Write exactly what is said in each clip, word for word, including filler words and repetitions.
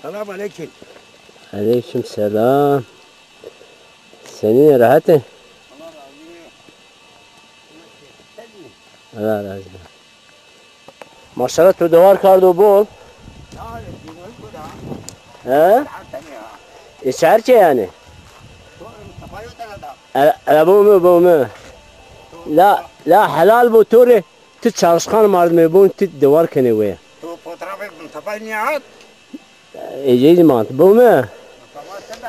Selam aleyküm. Aleyküm selam. Senîn ê, rehet ê? Allah razı olsun. Maşallah, tu dewar kardo bol. He? Ê çerçe yanî. E, e, bo mi, bo mi. La, la helal bo to rê. Ti çalışkan merdimê bûn, ti dewar kenê wê. Tu fotoğrafê Mustafa'yı niye at? Ecey mant. Bû mi? Mustafa sen de.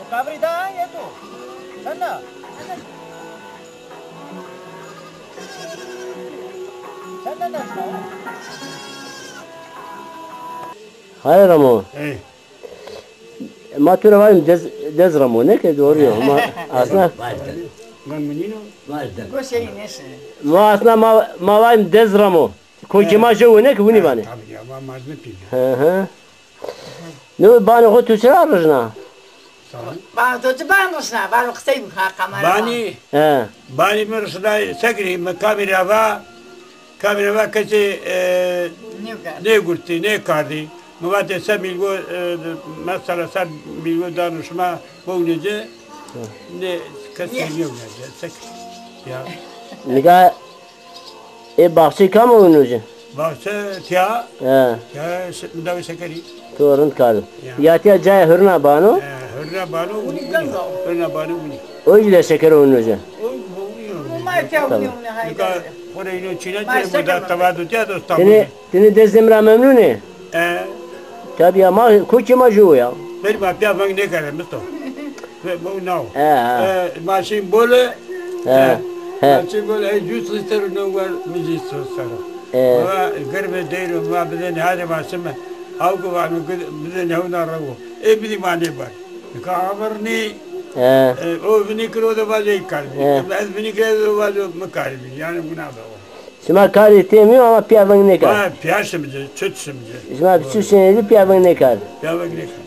O kabrî da yeto. Çend a? Çend a da? Hayır ama. Ey. Ma tu ra vayim Dez, Dez Ramo, ne ke doğru yo. Ma aslında Goseyî nêşinê. Ma aslında ma, ma vayim Dez Ramo. Kokê ma jew ne ke winî vanê. Tabii ya, ma mazme pî. Hı hı. No banê xo tu çira rijna? Banê to çi ban rijna? Bano qisey bik ha kamera. Banî. He. Banî mi rijna, se kirî, mi kamera va, kamera va kesî, e, nêgurtî, nêkardî. Mi vatê se mîlgo, e, mesela se mîlgo dano şima, bo winê ci, nê kesî nêwinê ci, se kirî. Ya. Nika ê baxçeyê kam o wino ci? Baxçe tiya. He. Tiya se-, mi dawê sekerî. To rind kardî. Ya. Ya tiya cayê hurna bano? He, hurna bano, winî, winî. Hurna bano, winî. O jî de şeker o wino ci. O, o, winî. Tamam. Nika xo rê îno çîne, mi da teva do tiya do Stenbolî. Tinê, tinê Dezê mi ra memnun ê? E. Tabii ya, ma, kokê ma jew ya. Berî ma pîya veng nêkerde, Misto. Ve bu naw. E, ha. E, ma şîn Bolu. He, e, he. Ma şîn Bolu, e, yüz lître no ver, mi zî so sero. E. Ma girve deyro, ma bidenê hadi ma şime. Aw ku vano, gid-, bidenê hewna rewo. E, bidî ma nêbar. Nika amir nî. E. E, o vinî kir, o de vazo ey kar bî. E. Ez vinî kir, o vazo mi kar bî. Yanî wina da o. Şima karê têmî yo ama pîya veng nêkerd. Ha, pîya şimcî, çut şimcî. Şima bi çut şinê zî pîya veng nêkerd. Pîya veng nêkerd.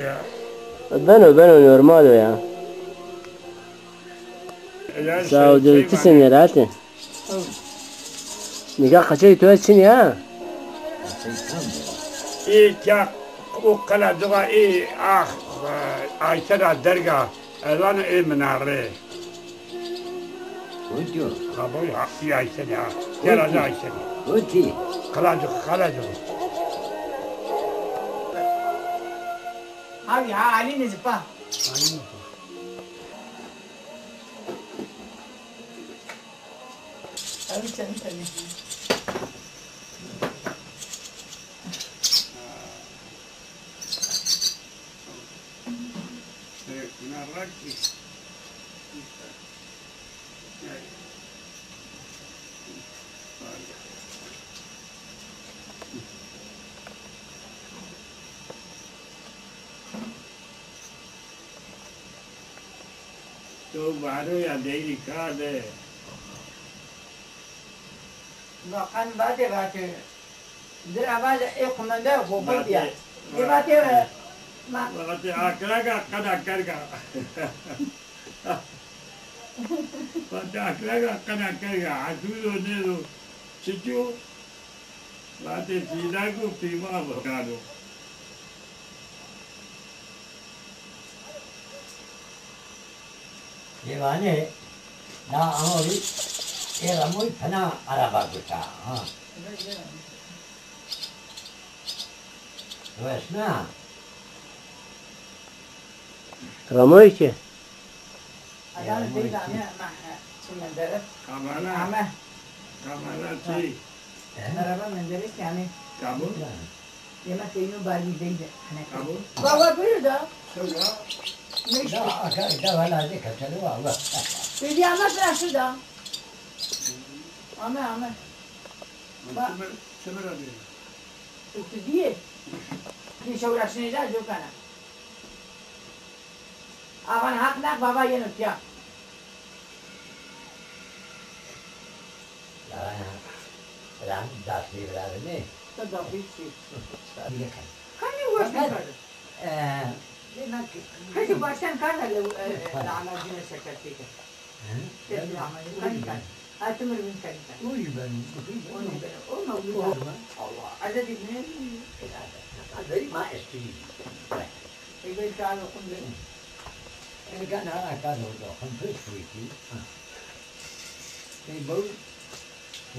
Ya. Beno, beno, normal o ya. Sağ ol, ti senî, rehet ê? Nika qeçeyê to ez çinî ya? Ê ya, o qelacix a, ê, ah, Ayşe ra derg a. Ez vano ê minare. Kotî yo? Ha, bo, ha, pî Ayşenî, ha. Kotî? Kera de Ayşenî. Kotî? Qelacix, qelacix. Abi, ha, Alî nêzî pa. Alî nêzî pa. Abi, çend tane? To baroya deyrî kade. Vaqan vate vate. Dir ava ê qumende xo xo biya. Vatê, ê vate, e, ma- vatê akrega qeda kerga. Vatê akrega qeda kerga. Hesû do nêdo. Çiço? Vatê fîdak û pîma bikano. Ê vanê, na anorî ê remoy pina araba guta, ha. Resna. Remoy ki? Adam zeyda ne, ma, çi mendere? Kamera. Ame. Kamera çi? Araba mendere ki, ame. Kabul? Yemek yenu bari deydi. Kabul? Baba, buyur da. Söyle. Ne işte? Da, aka, da, valla de, kaçalı valla. Dedi ama sıra şu da. Ame, ame. Bak. Çemer, çemer abi. Ütü diye. Bir şey uğraşınca yok ana. Avan hak nak baba yeno piya. Ran, ran, dasî virazî nê. To dasî çi? Bile kan. Kanî weş nêkerd. E, demek ki. Kesi baştan kar da le, e, e, lahmacune şeker çeker. Hı? Kesi lahmacun kanî kar. Atımır bin kanî kar. Uy ben, bakayım. Onu ben, o mevlüt. Allah, Azad İbni. Azad İbni, ma eski. Ebe kar okundu. Ebe kan ara kar orada, kompres kuvveti. Ha. Ey bu,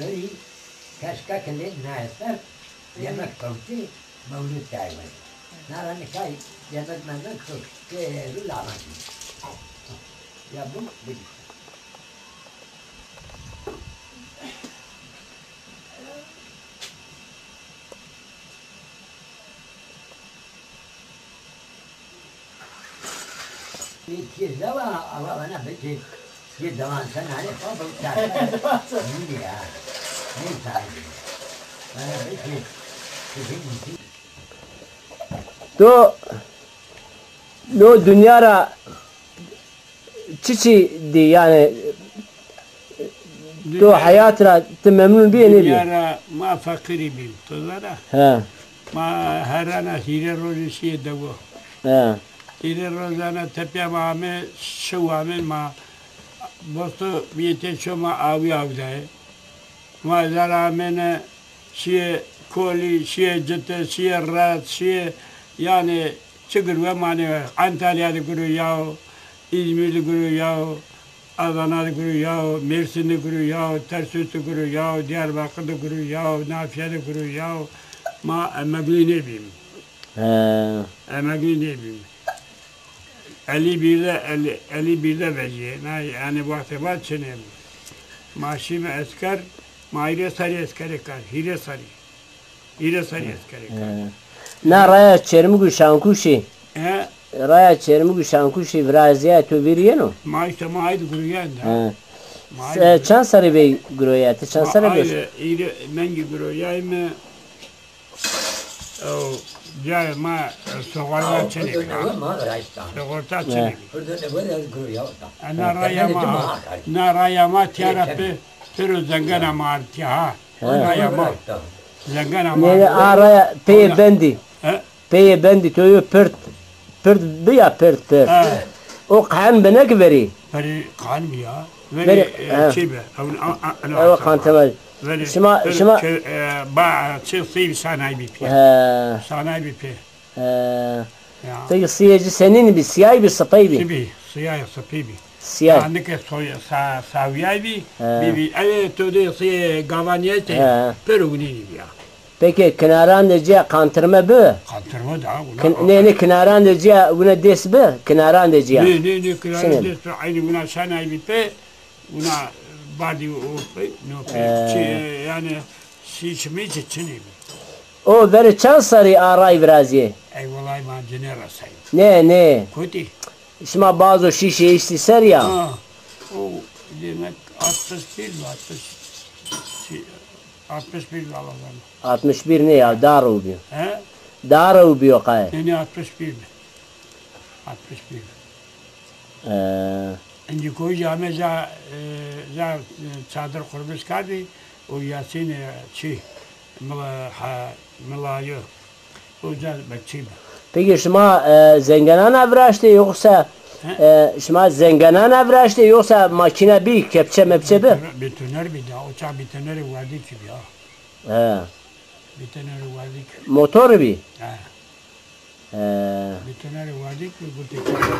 verî keşka kilê naye ser, yemek pewtî, mewlûd daywe. Nara nikay yemek memek xo, ke ru lama. Ya bu, bili. Tîye lewa, awa vana belkî tîye dewan sen hane, fa bu ta. Nîye ya. Ne sahibi. Vana belkî. To no dinya ra çiçî dî, yanî to heyat ra ti memnun bî, nêbî? Dinya ra ma feqîrî bîm, to zana. He. Ma herana hîrê rojî şîyê dewo. He. Hîrê rojana tepîya ma ame, şew ame ma bosto bîyê tê ço ma awî awdayê. Ma zara amêne şîyê kolî, şîyê cite, şîyê ret, şîyê yanî çi girwe manê we. Antalya de giro yaw, Îzmîr de giro yaw, Adana de giro yaw, Mêrsîn de giro yaw, Tersos de giro yaw, Diyarbakir de giro yaw, Nafiye de giro yaw. Ma emeglî nêbîm. He. Emeglî nêbîm. Elî bir de, elî, elî bir de vecîyê. Na, yanî wextê ma çinê. Ma şîme esker, ma hîrê serî eskerê kar, hîrê serî. Hîrê serî eskerê kar. He. Na raya Çermûg û Şankuşî. He? Raya Çermûg û Şankuşî virazîya to vîr yeno? Ma îşte ma ayd guruyen de. He. Ma ayd. E, çend serrî vey guroya? Ti çend serre bî? Ayd, hîrê mengî guroyayme. O, cayê ma, e, soxorta çinê bî. Soxorta çinê bî. E, na raya ma, na raya ma tîya ra pê, pêro zengena ma ard tîya ha. Raya ma. Zengena ma. Nê, a raya peyê bendî. He? Peyê bendî to yo pirt, pirt bi ya pirt, pirt. He. O qehan bi ne ki verî? Verî qehan bi ya. Verî, verî, e, he, çi bi? Ew, a, a, a, ew qantemel. Verî, şima, verî, şima çi, e, ba, çi sî bi şanay bî pê. He. Şanay bî pê. He. Ya. Peki sîyê ci senîn bî? Sîyay bî, sipey bî? Sî bî, sîyay, sipey bî. Sîyay. Ya, nike soy, sa, sawîyay bî, he, bî bî. Eve to de sîyê gavanîye te, he, pêro winînî bî ya. Peki kinaran de cîya qantirme bi? Qantirme da, wina. Kin-, nê, nê, kinaran de cîya wina dês bi? Kinaran de cîya. Nê, nê, nê, kinaran dês bi, eynî wina şanay bî pê, wina bardî o pê, no pê. He. Çi, yanî, şîş mi çi çinî bi. O verê çend serrî a ray virazîyê? Ey wellahî ma ci nêresayî. Nê, nê. Kotî? Şima bazo şîşê eştî ser ya? Ha, o demek altmış bir mi, altmış, altmış bir mi Allah'tan? Altmış bir ne ya, daha rew bîyo. He? Daha rew bîyo qaye. Ne, ne, altmış bir mi? Altmış bir. Ee. Îndî koyî ame za, e, za, e, çadir qurmîş kardî, O Yasînê çi? Mila, ha, milayo. Oca bekçî bi. Peki şima, e, zengenana viraştê yoksa, he? E, şima zengenana viraştê yoksa makine bi, kepçe mepçe bi? Bitoner, bitoner bi da, o çax bitonerê werdî ki bi ya. He. Bitonerê werdî ki. Motor bi? He. He. Bitonerê werdî ki gurtê kerdê.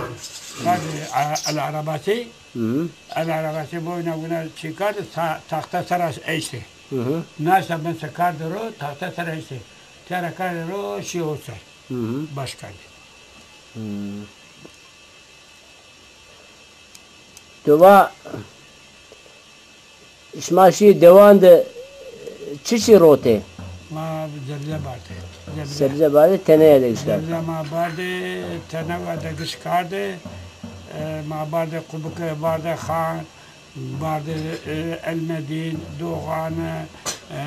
Kerdê, a, el arabası. Hı hı. El arabası boyna wina çi kerdê, ta-, taxta sera eştê. Hı hı. Nasa ben se kerdê ro, taxta sera eştê. Tera kerdê ro, şî o ser. Hı hı. Baş kerdê. Hı. Tu va şima şî dewan de çi çi rotê? Ma zebze bardê. Zebze. Sebze bardê, teneye de giş kardê. Zebze ma bardê, tenewa de giş kardê. E, ma bardê qubike, bardê xan, bardê, e, elmedîn, doxane, e,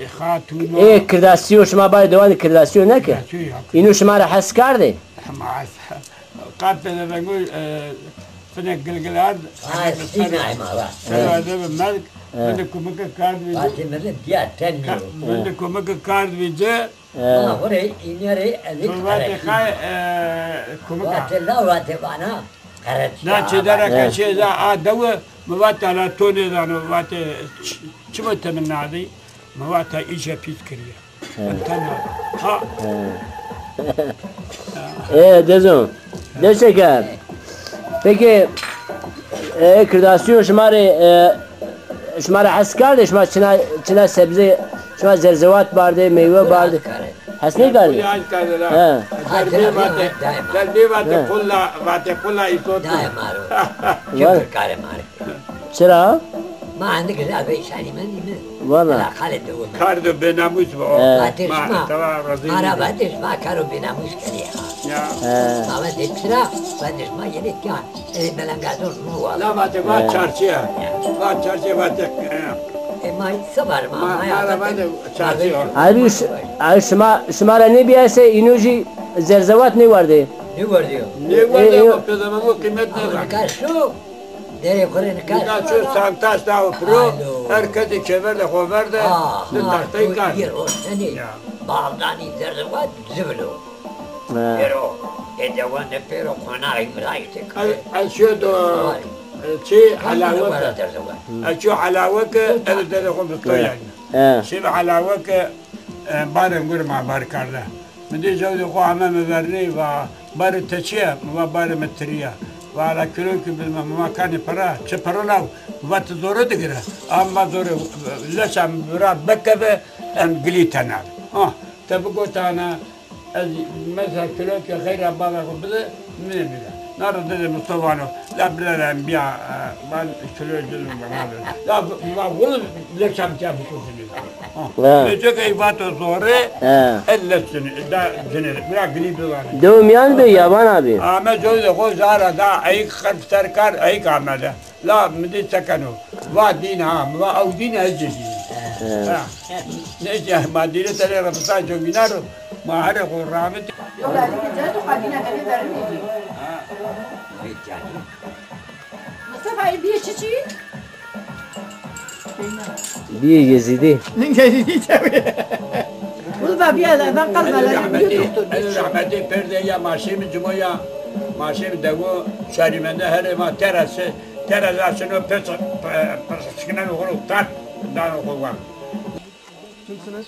e, xatûno. Ê, kirdasîyo şima bardê dewan de kirdasîyo neke? Kirdasîyo ya. Îno şima ra hes kardê? Ma hes. Qat pêde vengû, e, finek gilgil ard. Ha, sînay ma va. Serê ardê bi merg, e, vindê kumike kard vî ci. Vatê mi de diya ten nîyo. Vindê kumike kard vî ci. E. Ma xo rê îne rê ez ê qereçî. Vatê xay, e, kumika. Vatê la vatê vana qereçî. Na çêdara ke çêza a dewe, mi vatê la to nêdano, vatê ç-, çima te mi nadî? Mi vatê îşe pîs kiriye. He. Tena. Ha. He. E, Dezo. Deşeker. Peki, e, kirdasîyo şima rê, e, şima rê hes kardê, şima çina, çina sebze, şima zerzewat bardê, meywe bardê. Hes nêkardê? Hes kardê la. He. Derbê vatê, derbê vatê qulla, vatê qulla îsot. Daye ma ro. Kim kare ma rê. Çira? Ma hendik zaf veyşanî mendîme. Valla. Ela xalê dewe mendî. Kardo bênamûs bi o. He. Vatê şima. Ma ra vatê şima karo bênamûs kerî ha. Ya. He. Ma vatê çira, vatê şima yenê kîya. Ê belengazon nu wala. La vatê va çarşî ya. Va çarşî vatê. E, ma sebar ma. Ma ra vatê çarşî ya. Abi ş-, abi şima, şima ra nêbîyayse îno jî zerzewat nêwerdê. Nêwerdê yo. Nêwerdê yo, ama pêdememû qîmet nêda. Nika şu. Derê xo rê nika. Nika ço santaş da o piro, her kesî çêver de xo ver de, di taxtey kar. Yer o senî. Baldanî zerzewa zibilo. Pêro, ê dewan de pêro qonaxî mi ra îşte kare. Ez şiyo do, e, çi helawe ke. Ez şiyo helawe ke, ez derê xo mi to yanî. Şiyo helawe ke, e, barê gurê ma bar karde. Mi dî jewdê xo ame mi vernî, va, "Barê te çi ya?" Mi va, "Barê mi tirî ya." Va, "Ala kilo ki bide mi." Mi va, "Kanê pira, çi piro naw?" Mi va, "Ti zore digire." Ama zore, leşa mi ra bekeve, em gilî tena. Ha, te bigotana, ez mesela kilo ki xeyra bala xo bide, mi nêbide. Na ra dede Mustafa vano, "La birere em bîya, e, van kilo cil mi bana." La va, "Vul leşa mi tiya bikuşinî." Ha. Nêco ke ey vato zore, e, leş cinî, da cinî, bira gilî bivanê. Dew mîyan bi, yaban abi. Ame coy de xo zara da, ayık xerf ser kar, ayık amede. La mi dî se keno. Va dîn ha, mi va ew dîn ez zî dîn. Ha. Neyse, ma dîre serê refisay co vînaro, ma herê xo ravitî. Mustafa, ê bîye çiçî? Bîye Yezîdî. Yezîdî tabii. Ulva bîye de, ben kalmadı. Rehmetî, rehmetî perde ya maşê mi cimo ya, maşê mi dewo şarîmende herê ma terası, terası aşino pes, pes, pes, çikinen oğlu tat, dan oğlu var. Kimsiniz?